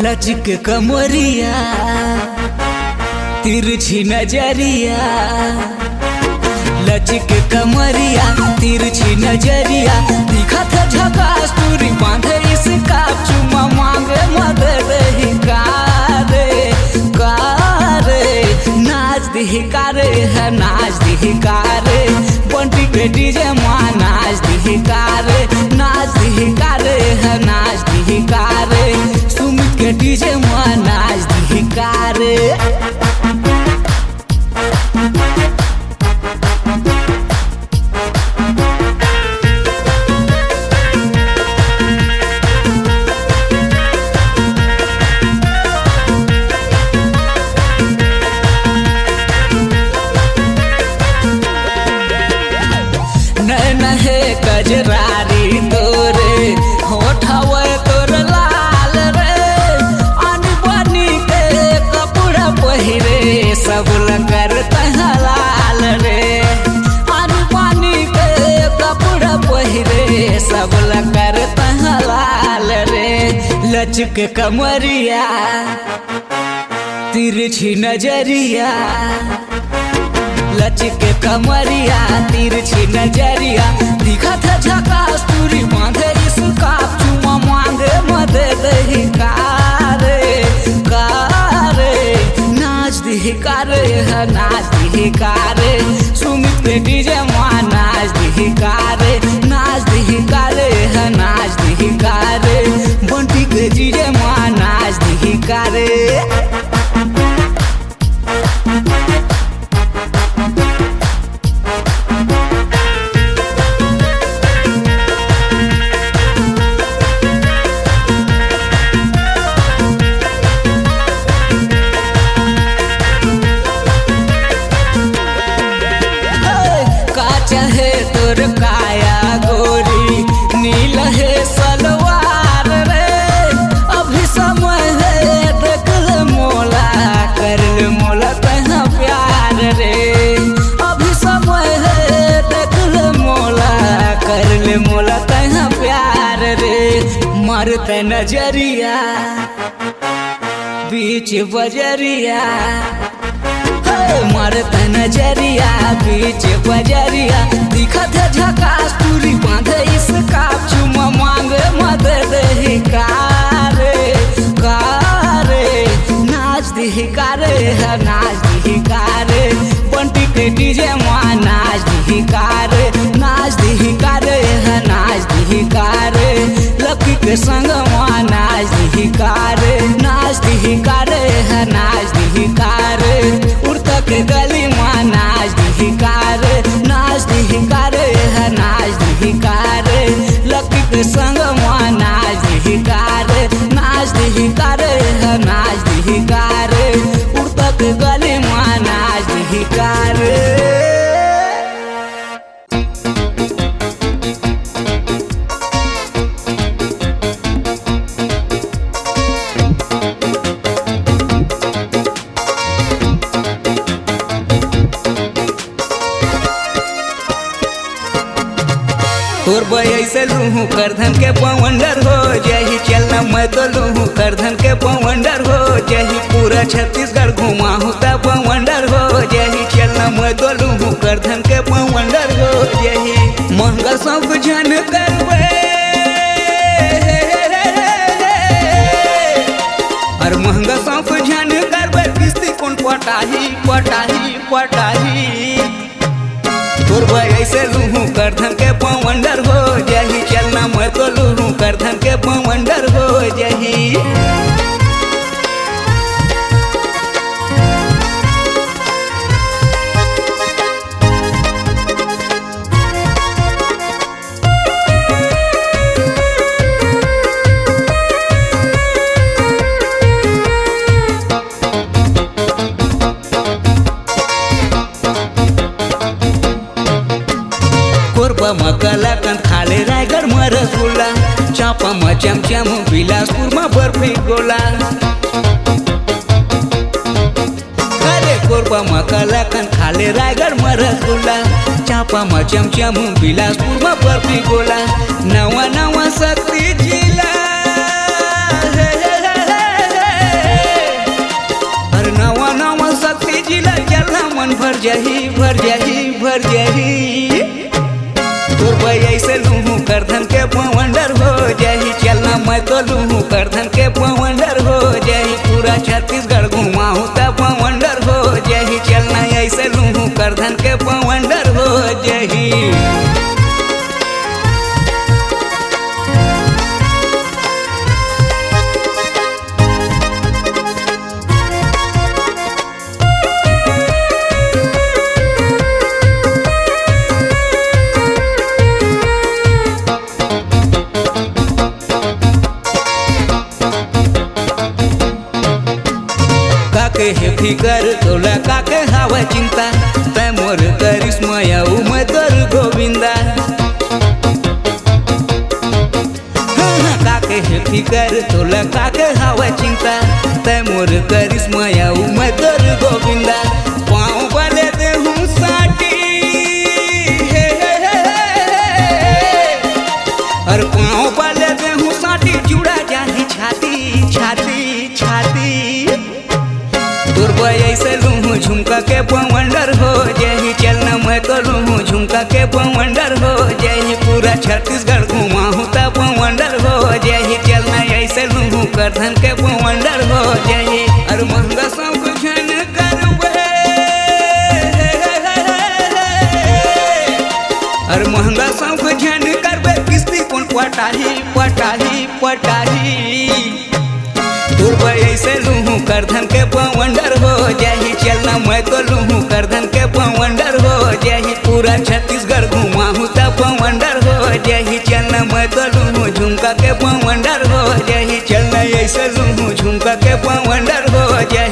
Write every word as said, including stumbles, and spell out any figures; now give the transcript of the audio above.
लचक कमरिया, तिरछी नजरिया, लचक कमरिया, तिरछी नजरिया, दिखत झकास टूरी बांधे इसका चुम्मा मांगे मदद ही का रे, का रे। नाच दिही का रे, है नाच दिही का रे, बंटी के डीजे मा नाच दिही का रे, नाच दिही का रे, है नाच दिही का रे, सुमित के डीजे मा नाच दिही का रे। नैन हे कजरारी तोरे, होठवे तोर लाल रे, अनबनी के कपड़ा पहिरे, सब ल करत हलाल रे। अनबनी के कपड़ा पहिरे, सब ल करत हलाल रे। लचक कमरिया, तिरछी नजरिया, लचक कमरिया, तिरछी नजरिया, दिखत झकास टूरी बांधे इसका चुम्मा मांगे मदद ही का रे, का रे। नाच दिही का रे, है नाच दिही का रे, सुमित के डीजे मा नाच दिही का रे, नाच दिही का रे, है नाच दिही का रे, बंटी के डीजे मा नाच दिही का रे। का चाहे तोर काया गोरी, नील हे सलवार रे, अभी समय हे देख ले मोला, कर ले मोला तैं प्यार रे। अभी समय हे देख ले मोला, कर ले मोला तैं प्यार रे। मारत नजरिया बीच बजरिया, हे, मारत नजरिया बीच बजरिया, दिखत हे झकास टूरी बांधे इसका चुम्मा मांगे मदद ही का रे, का रे। नाच दिही का रे, है नाच दिही का रे, बंटी के डीजे मा नाच दिही का रे, नाच दिही का रे, है नाच दिही का रे, लकी के संग मा नाच दिही का रे, नाच दिही का रे, है नाच दिही का रे, उड़ता के गली मा नाच दिही का रे, नाच दिही का रे, है नाच दिही का रे, लकी के संग मा नाच दिही का रे, नाच दिही का रे, है नाच दिही का रे, उड़ता के गली मा नाच दिही का रे। तोर बयई से लूहूं करधन के बवंडर हो जाही, चलना मैं तो लूहूं करधन के बवंडर हो जाही, पूरा छत्तीसगढ़ घुमाहूं त बवंडर हो जाही, चलना मैं तो लूहूं करधन के बवंडर हो जाही। महंगा सब झन करबे, अरे महंगा सब झन करबे, किस्ती कोन पटाही, पटाही, पटाही। तोर बयई से लूहूं करधन के बवंडर हो जाही, चलना मैं तो लूहूं करधन के बवंडर हो जाही। कोरबा म कलाकंद खा खाले रायगढ़ म रसगुल्ला, चांपा म चमचम, बिलासपुर म बर्फी गोला। अरे कोरबा म कलाकंद, खाले रायगढ़ म रसगुल्ला, चांपा म चमचम, बिलासपुर म बर्फी गोला। नवा नवा शक्ति जिला, अरे नवा नवा शक्ति जिला, चलना मन भर जाही, भर जाही, भर जाही। तोर बर अइसे लूहूं करधन के बवंडर हो जाही, चलना मैं तो लूहूं करधन के बवंडर हो जाही। पूरा छत्तीसगढ़ घुमाहूं त बवंडर हो जाही, चलना अइसे लूहूं करधन के बवंडर हो जाही। काके हे फिकर तोला, काके हावय चिंता, तै मोर करिश्मा अऊ मैं तोर गोविंदा। हाँ, हाँ, काके हे फिकर तोला, काके हावय चिंता, तै मोर करिश्मा अऊ मैं तोर गोविंदा। पाँव बले देहूं साटी, हे, हे, हे, हे। अरे पाँव बले देहूं साटी, जुड़ा जाही छाती, छाती, छाती। तोर बर अइसे लूहूं झुमका के बवंडर हो जाही, चलना मैं तो लूहूं झुमका के बवंडर हो जाही। पूरा छत्तीसगढ़ घुमाहूं त बवंडर हो जाही, चलना अइसे लूहूं करधन के बवंडर हो जाही। अरे महंगा शौक झन करबे, अरे महंगा शौक झन करबे, किस्ती कोन पटाही, पटाही, पटाही। तोर बर अइसे लूहूं करधन के बवंडर हो जाही, चलना मैं तो लूहूं करधन के बवंडर हो जाही। पूरा छत्तीसगढ़ घुमाहूं त बवंडर हो जाही, चलना मैं तो लूहूं झुमका के बवंडर हो जाही, चलना अइसे लूहूं झुमका के बवंडर हो जाही।